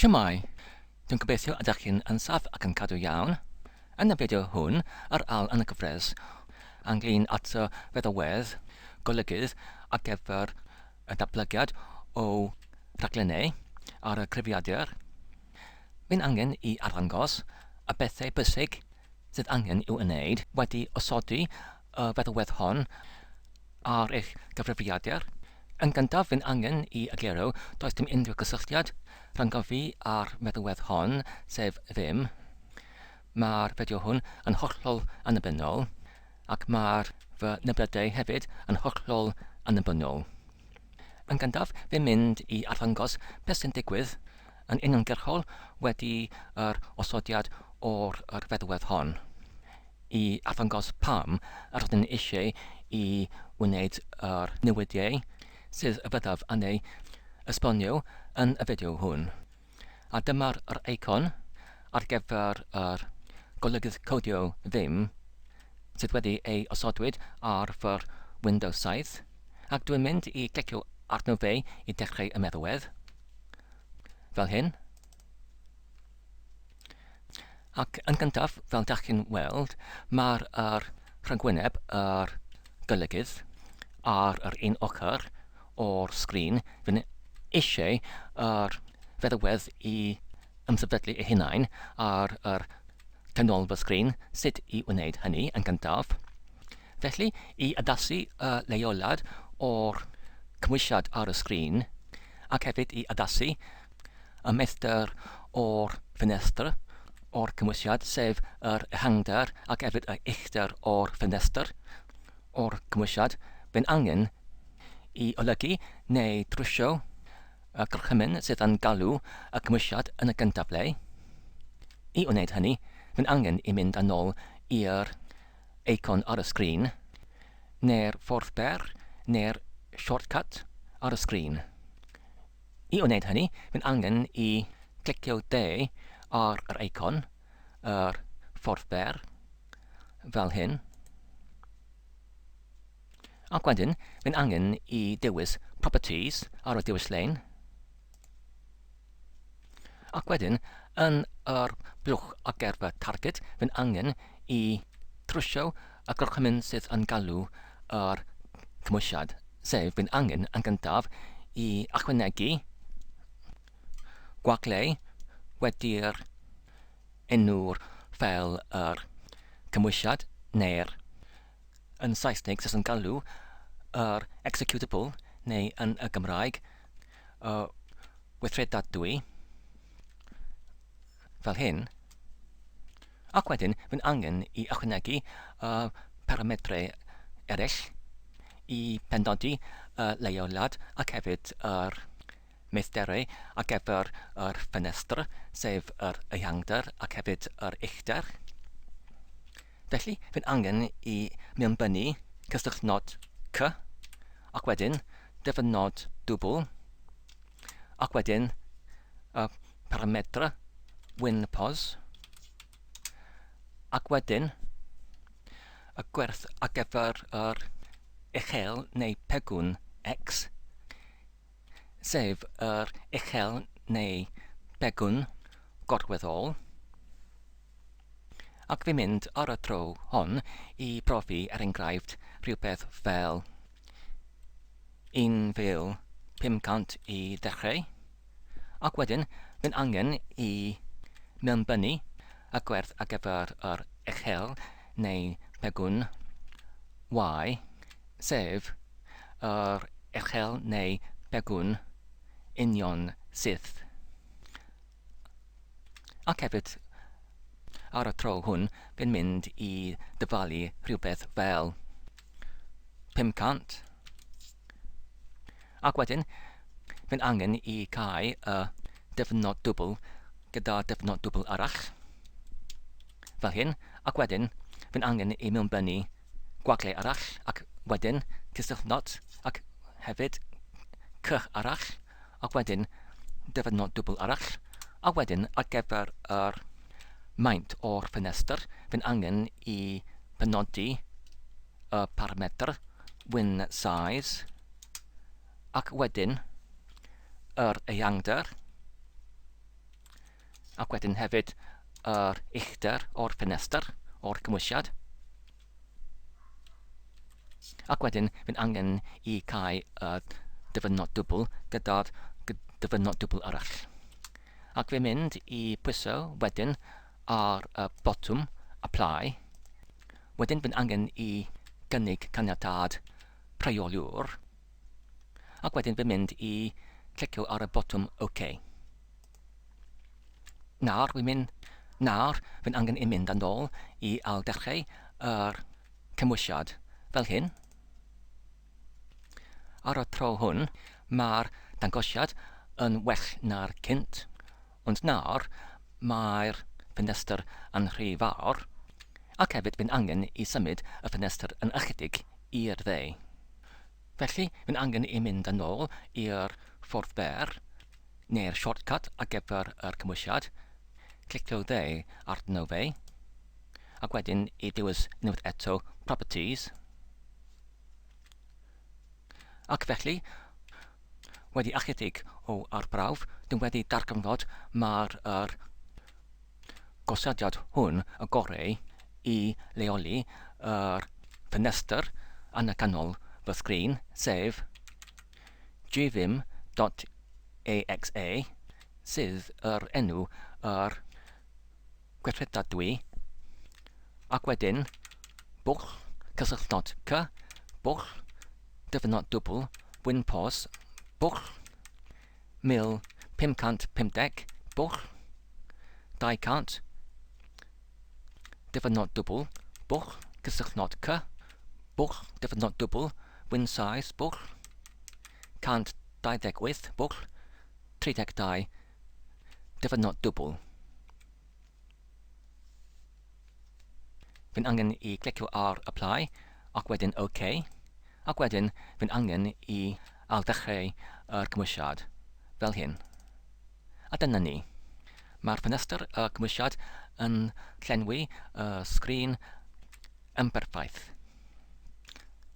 Shwmae! Dwi'n gobeithio ydych chi'n yn saff ac yn cadw iawn. Yn y fideo hwn, yr ail yn y gyfres, ynglyn at y feddalwedd golygydd ar gyfer y datblygiad o raglenni ar y cyfrifiadur, fi'n angen i arddangos y bethau bwysig sydd angen i'w wneud wedi osodi y feddalwedd hon ar eich cyfrifiadur. Yn gyntaf, fydd angen i egluro does dim unrhyw gysylltiad rhyngddo fi a'r meddalwedd hon, sef ddim. Mae'r fideo hwn yn hollol annibynnol, ac mae'r fy nyblydiau hefyd yn hollol annibynnol. Yn gyntaf, fi'n mynd i arddangos beth sy'n digwydd yn uniongyrchol wedi yr osodiad o'r yr feddalwedd hon. i arddangos pam yr ydyn ni eisiau i wneud yr newidiau sydd y byddaf yn ei esbonio yn y fideo hwn. A dyma'r yr eicon ar gyfer yr golygydd codio ddim sydd wedi ei osodwyd ar fy Windows 7 ac dwi'n mynd i glicio arno fe i dechrau y meddalwedd fel hyn. Ac yn gyntaf, fel dach chi'n weld, mae'r yr rhyngwyneb, yr golygydd, ar yr un ochr o'r sgrin. Fy eisiau yr feddalwedd i ymsefydlu ei hunain ar yr canol fy sgrin, sut i wneud hynny yn gyntaf. Felly, i addasu y leoliad o'r cymwysiad ar y sgrin, ac hefyd i addasu y meistr o'r ffenestr o'r cymwysiad, sef yr ehangder ac hefyd y uchder o'r ffenestr o'r cymwysiad, fe'n angen i olygu neu drwsio y gorchymyn sydd yn galw y cymwysiad yn y gyntaf le. I wneud hynny, fe'n angen i mynd yn ôl i'r eicon ar y sgrin, neu'r ffordd fer, neu'r shortcut ar y sgrin. I wneud hynny, mae'n angen i glicio dde ar yr eicon, yr ffordd fer, fel hyn. Ac wedyn, mae'n angen i dewis Properties ar y dewis lein. Ac wedyn, yn yr blwch ar gyfer target, mae'n angen i trwsio y gorchymyn sydd yn galw yr cymwysiad, sef mae'n angen yn gyntaf i ychwanegu gwagle wedi'r enw'r fel yr cymwysiad neu'r yn Saesneg sydd yn galw yr executable neu yn y Gymraeg y weithredadwy fel hyn. Ac wedyn mae'n angen i ychwanegu y paramedrau eraill i penodi y leoliad ac hefyd yr meithderau ar gyfer yr ffenestr, sef yr ehangder ac hefyd yr uchder. Felly, fydd angen i mewnbynnu cysylltnod C, ac wedyn dyfynod dwbl, ac wedyn y paramedr winpos, ac wedyn y gwerth ar gyfer yr uchel neu pegwn X, sef yr uchel neu begwn gorweddol, ac fi'n mynd ar y tro hon i brofi er enghraifft rhywbeth fel 1500 i ddechrau, ac wedyn fi'n angen i mewnbynnu y gwerth ar gyfer yr uchel neu begwn Y, sef yr uchel neu begwn union syth. Ac hefyd, ar y tro hwn, fi'n mynd i dyfalu rhywbeth fel 500. Ac wedyn, fi'n angen i cau y dyfnod dwbl gyda dyfnod dwbl arall. Fel hyn, ac wedyn, fi'n angen i mewnbynnu gwagle arall, ac wedyn cysylltnod, ac hefyd cych arall, ac wedyn dyfynod dwbl arall, a wedyn ar gyfer yr maint o'r ffenestr, fy'n angen i penodi y paramedr win size, ac wedyn yr eangder. Ac wedyn hefyd yr uchder o'r ffenestr o'r cymwysiad. Ac wedyn fy'n angen i cau y dyfynod dwbl gyda'r dyfynod dwbl arall. Ac fi'n mynd i pwyso wedyn ar y botwm Apply. Wedyn fy'n angen i gynnig caniatâd rheoliwr. Ac wedyn fi'n mynd i clicio ar y botwm OK. Nawr, wi'n mynd... Nawr, fi'n angen i mynd yn ôl i ailddechrau yr cymwysiad, fel hyn. Ar y tro hwn, mae'r dangosiad yn well na'r cynt, ond nawr mae'r ffenestr yn rhy fawr, ac hefyd fi'n angen i symud y ffenestr yn ychydig i'r dde. Felly, fi'n angen i mynd yn ôl i'r ffordd fer, neu'r shortcut ar gyfer yr cymwysiad, clicio dde arno fe, ac wedyn i dewis unwaith eto Properties, ac felly, wedi ychydig o arbrawf, dwi'n wedi darganfod mae'r yr gosodiad hwn y gorau i leoli yr ffenestr yn y canol fy sgrin, sef gvim.exe, sydd yr enw yr gweithredadwy, ac wedyn bwch cysylltnod c, bwch dyfynod dwbl, winpos, bwch 1550, bwch 200, dyfynod dwbl, bwch, cysylltnod c, bwch, dyfynod dwbl, winsize, bwch, 128, bwch, 32, dyfynod dwbl. Fi'n angen i glicio ar Apply ac wedyn OK, ac wedyn fi'n angen i ailddechrau yr cymwysiad, fel hyn. A dyna ni. Mae'r ffenestr y cymwysiad yn llenwi y sgrin yn berffaith.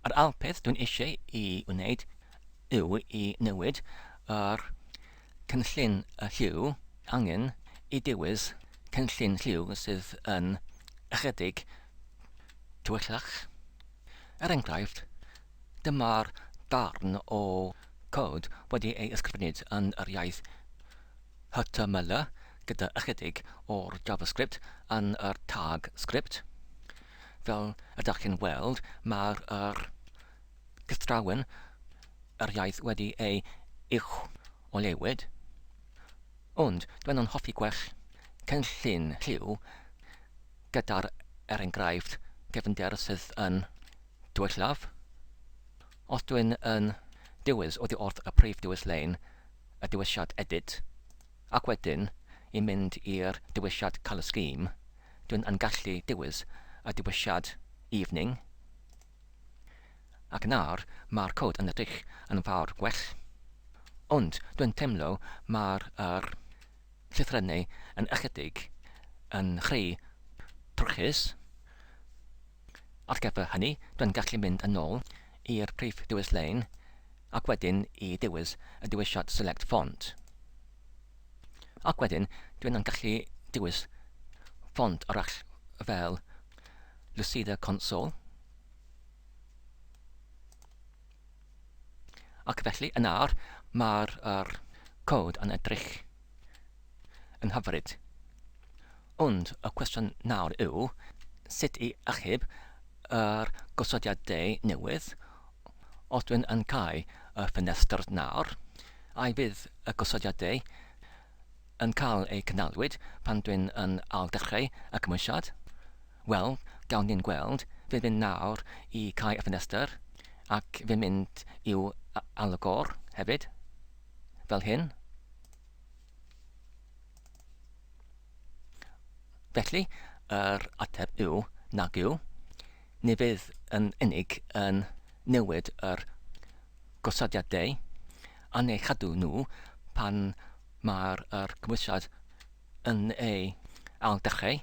Yr ail peth dwi'n eisiau i wneud yw i newid yr cynllun y lliw, angen i dewis cynllun lliw sydd yn ychydig tywyllach. Er enghraifft, dyma'r darn o cod wedi ei ysgrifennu yn yr iaith HTML gyda ychydig o'r JavaScript yn yr tag sgript. Fel ydych chi'n weld, mae'r yr cystrawen yr iaith wedi ei uwcholeuwyd. Ond dwi yn hoffi gwell cynllun lliw gyda'r er enghraifft cefndir sydd yn tywyllaf. Os dwi'n yn dewis oddi wrth y prif dewis lein y dewisiad Edit ac wedyn i mynd i'r dewisiad Colour Scheme, dwi'n yn gallu dewis y dewisiad Evening. Ac nawr mae'r cod yn edrych yn fawr gwell. Ond dwi'n teimlo mae'r yr llythrennau yn ychydig yn rhy trwchus. Ar gyfer hynny, dwi'n gallu mynd yn ôl i'r prif dewis lein ac wedyn i dewis y dewisiad Select Font. Ac wedyn, dwi'n yn gallu dewis ffont arall fel Lucida Console. Ac felly, yn awr, mae'r er cod yn edrych yn hyfryd. Ond y cwestiwn nawr yw, sut i achub yr gosodiadau newydd os dwi'n yn cau y ffenestr nawr? Ai fydd y gosodiadau yn cael eu cynnalwyd pan dwi'n yn ailddechrau y cymwysiad? Wel, gawn ni'n gweld, fi'n mynd nawr i cau y ffenestr ac fi'n mynd i'w ailagor hefyd, fel hyn. Felly, yr ateb yw nag yw. Ni fydd yn unig yn newid yr gosodiadau a neu chadw nhw pan mae'r yr cymwysiad yn ei ailddechrau.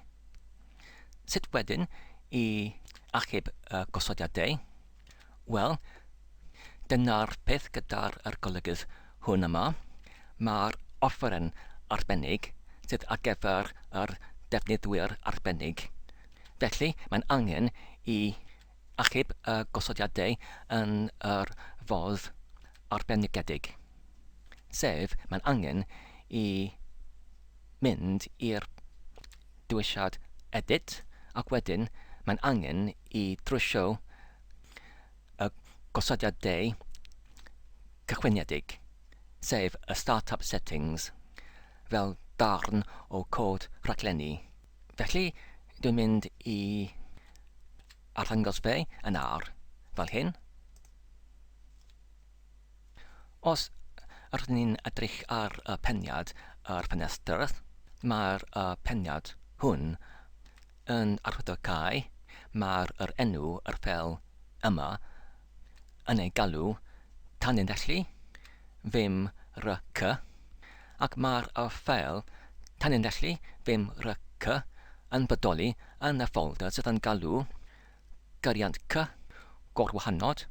Sut wedyn i achub y gosodiadau? Wel, dyna'r peth gyda'r yr golygydd hwn yma. Mae'r offeren arbennig sydd ar gyfer yr defnyddwyr arbennig. Felly, mae'n angen i achub y gosodiadau yn yr fodd arbenigedig. Sef, mae'n angen i mynd i'r dewisiad Edit ac wedyn mae'n angen i drwsio y gosodiadau cychwyniedig, sef y Startup Settings, fel darn o cod rhaglenni. Felly, dwi'n mynd i arddangos fe yn ar, fel hyn. Os ydyn ni'n edrych ar y peniad yr ffenestr, mae'r peniad hwn yn arwyddocae, mae'r yr enw yr ffeil yma yn ei galw tanlinellu vim rc, ac mae'r y ffeil tanlinellu vim rc yn bodoli yn y ffolder sydd yn galw gyriant C, gorwahanod,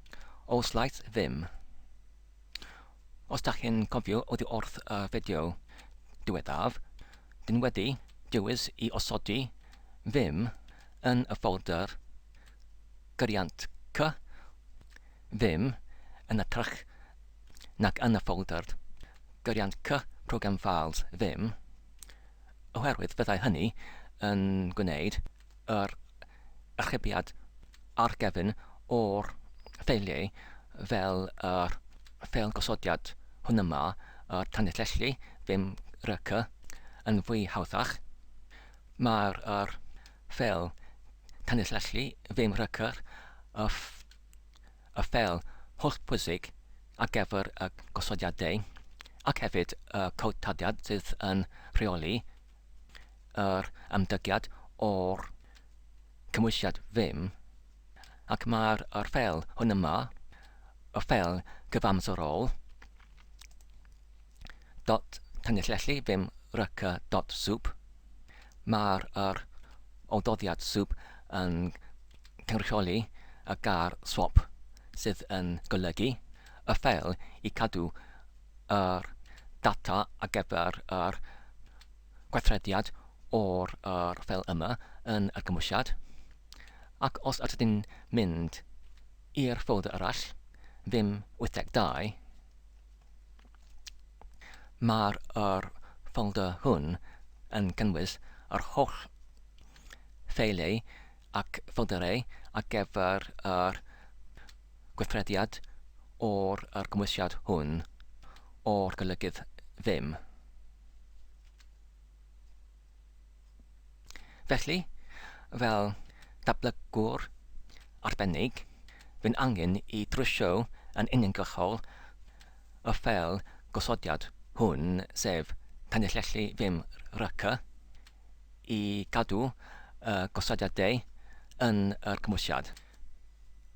o slaeth ddim. Os da chi'n cofio oddi wrth y fideo diweddaf, dyn wedi dewis i osodi ddim yn y ffolder gyriant C, ddim yn ytrach nag yn y ffolder gyriant C Program Files ddim, oherwydd fyddai hynny yn gwneud yr archebiad ar gefn o'r ffeiliau fel yr ffeil gosodiad hwn yma, yr tanlinellu vim rc, yn fwy hawddach. Mae'r yr ffeil tanlinellu vim rc y, y ffeil hollbwysig ar gyfer y gosodiadau ac hefyd y cod taddiad sydd yn rheoli yr ymddygiad o'r cymhwysiad Vim, ac mae'r yr ffeil hwn yma, y ffeil gyfamserol, dot tanlinellu vim rc dot soup, mae'r yr ododdiad soup yn cynrychioli y gair swap sydd yn golygu y ffeil i cadw yr data ar gyfer yr gweithrediad o'r yr ffeil yma yn y cymhwysiad. Ac os ydych chi'n mynd i'r ffolder arall, ddim 82, mae'r yr ffolder hwn yn cynnwys yr holl ffeiliau ac ffolderau ar gyfer yr gweithrediad o'r yr cymhwysiad hwn o'r golygydd ddim. Felly, fel datblygwr arbennig, fi'n angen i drwsio yn uniongyrchol y ffeil gosodiad hwn, sef tanlinellu vim rc, i gadw y gosodiadau yn yr cymhwysiad.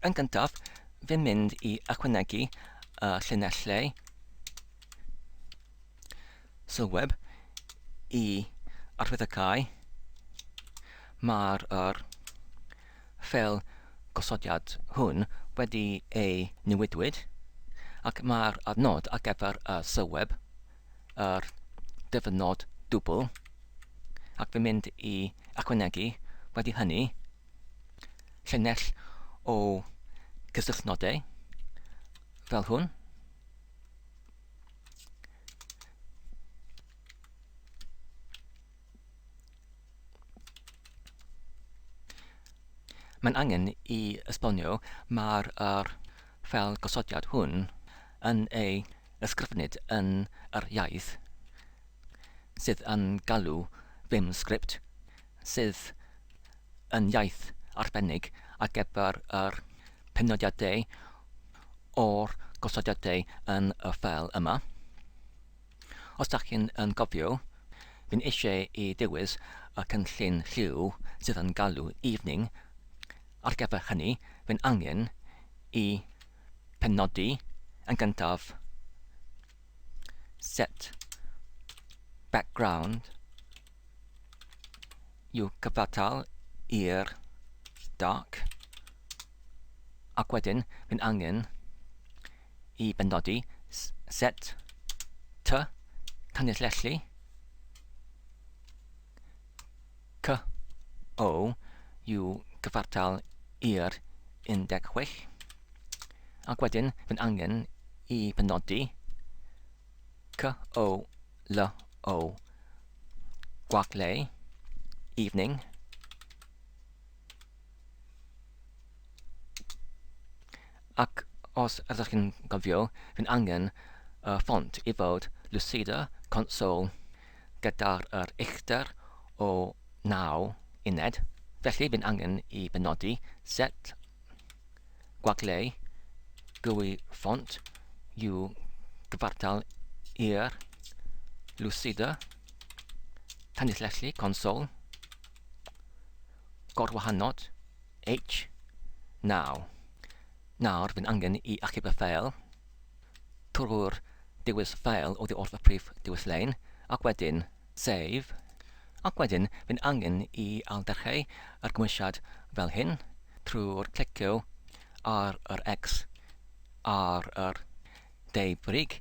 Yn gyntaf, fi'n mynd i ychwanegu y llinellau sylweb i arwyddocau. Mae'r yr ffeil gosodiad hwn wedi ei newidwyd ac mae'r adnod ar gyfer y sylweb, yr dyfynod dwbl, ac fi'n mynd i ychwanegu wedi hynny llinell o gysylltnodau fel hwn. Mae'n angen i esbonio mae'r er ffeil gosodiad hwn yn ei ysgrifennu yn yr iaith sydd yn galw Vim script sydd yn iaith arbennig ar gyfer yr penodiadau o'r gosodiadau yn y ffeil yma. Os da chi'n yn gofio, fi'n eisiau i dewis y cynllun lliw sydd yn galw evening. Ar gyfer hynny, fi'n angen i penodi yn gyntaf set background yw cyfartal i'r dark ac wedyn fi'n angen i benodi set t tanlinellu. O yw gyfartal i'r 16. Ac wedyn fy'n angen i benodi C O L O gwagle evening Ac os ydych chi'n cofio, fi'n angen y ffont i fod Lucida Console gyda'r yr uchder o 9 uned. Felly fi'n angen i benodi set gwagle GUI ffont yw gyfartal i'r Lucida tanlinellu console gorwahanod H 9. Nawr fydd angen i achub y ffeil trwy'r dewis ffeil oddi wrth y prif dewis lein ac wedyn save ac wedyn fydd angen i ailddechrau yr gymwysiad fel hyn trwy'r clicio ar yr X ar yr deu brig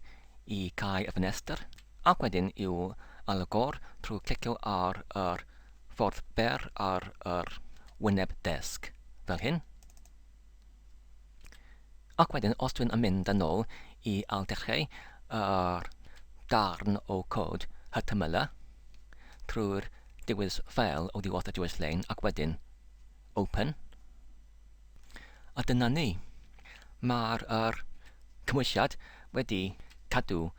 i cau y ffenestr ac wedyn i'w ailagor trwy clicio ar yr ffordd fer ar yr wyneb desg, fel hyn. Ac wedyn, os dwi'n mynd yn ôl i ailddechrau yr darn o cod HTML trwy'r dewis ffeil oddi wrth y dewis lein ac wedyn open. A dyna ni. Mae'r yr cymwysiad wedi cadw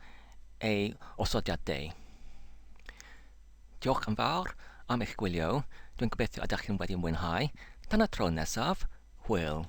ei osodiadau. Diolch yn fawr am eich gwylio, dwi'n gobeithio ydych chi'n wedi mwynhau. Tan y tro nesaf, hwyl!